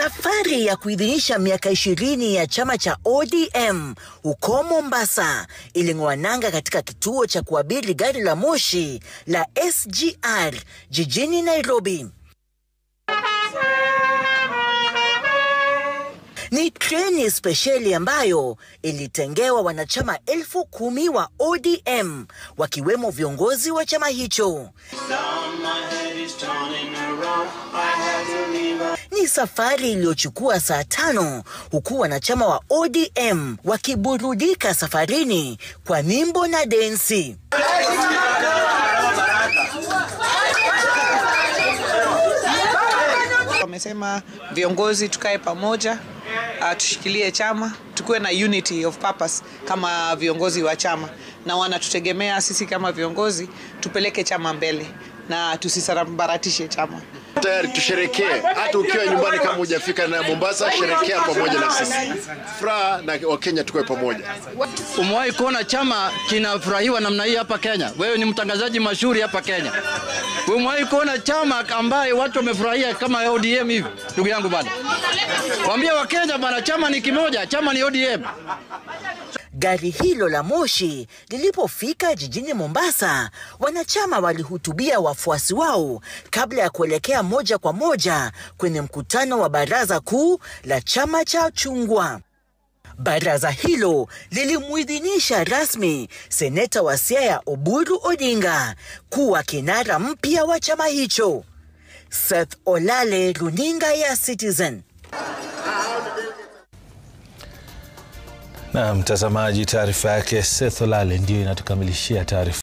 Safari ya kuidhinisha miaka 20 ya chama cha ODM huko Mombasa iling'oa nanga katika kituo cha kuabiri gari la moshi la SGR jijini Nairobi. Ni treni spesheli ambayo ilitengewa wanachama 10,000 wa ODM wakiwemo viongozi wa chama hicho. Ni safari iliyochukua saa 5 huku wanachama wa ODM wakiburudika safarini kwa nyimbo na densi. Wamesema viongozi tukae pamoja, tushikilie chama, tukuwe na unity of purpose kama viongozi wa chama, na wanatutegemea sisi kama viongozi tupeleke chama mbele na tusisambaratishe chama. Tayari tusherekee, hata ukiwa nyumbani kama hujafika na Mombasa, sherekea pamoja na sisi. Furaha na Wakenya tukoe pamoja. Umewahi kuona chama kinafurahiwa namna hii hapa Kenya? Wewe ni mtangazaji mashuhuri hapa Kenya. Umewahi kuona chama ambaye watu wamefurahia kama ODM hivi? Ndugu yangu bana, waambie Wakenya bana, chama ni kimoja, chama ni ODM. Gari hilo la moshi lilipofika jijini Mombasa, wanachama walihutubia wafuasi wao kabla ya kuelekea moja kwa moja kwenye mkutano wa baraza kuu la chama cha chungwa. Baraza hilo lilimuidhinisha rasmi seneta wa Siaya Oburu Odinga kuwa kinara mpya wa chama hicho. Seth Olale, runinga ya Citizen. Na mtazamaji, taarifa yake Seth Olale ndio inatukamilishia taarifa.